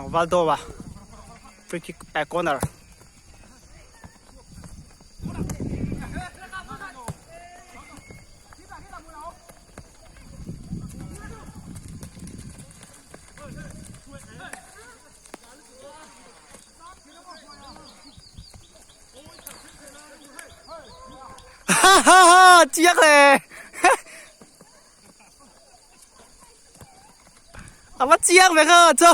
Tlangval dawm a free kick eh corner. Ha ha ha chiak le a va chiak ve kha cho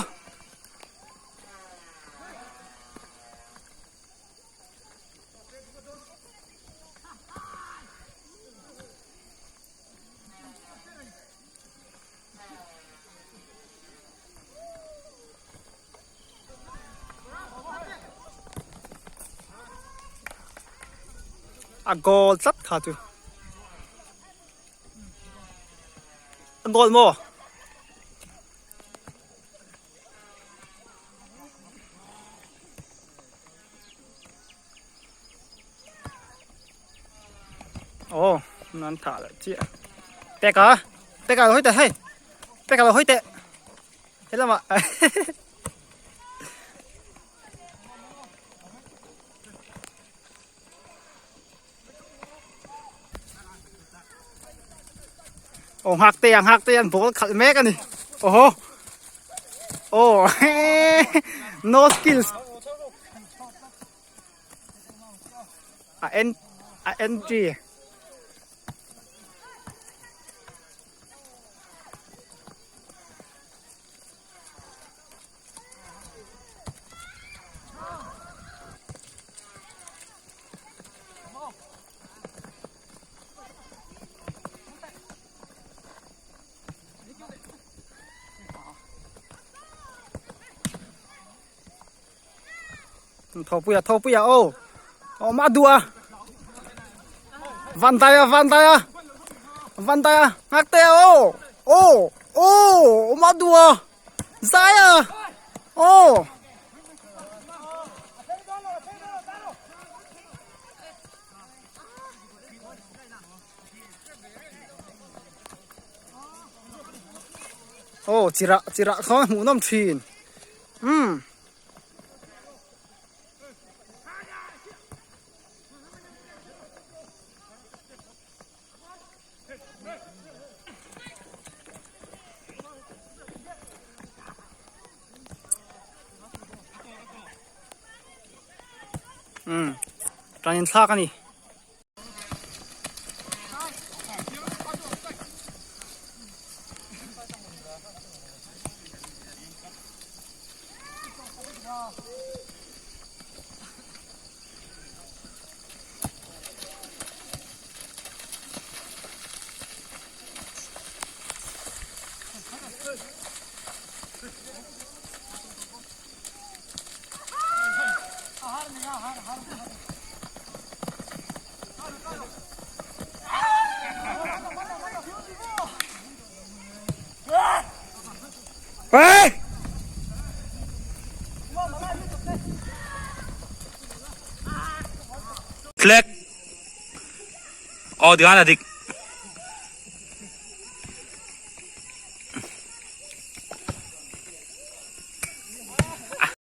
A goal tlat kha chu. A goal maw? Ồ, nan thả lại chị Pek à? Pek à, hoi teh hei. Pek à, hoi teh. Thế là mà. Ồ, hạc te hạc te an ball khalh mek ani. Oho. Oh, no skills. A en a entry. Thawpuia thawpuia aw aw mah duh a van tai a van tai a van tai a ngak te aw aw aw mah duh a zai a aw aw chirah chirah kha hmuh nawm thin umm. Umm tan in thlak a ni. Hey! Flag. Aw tikhan a dik.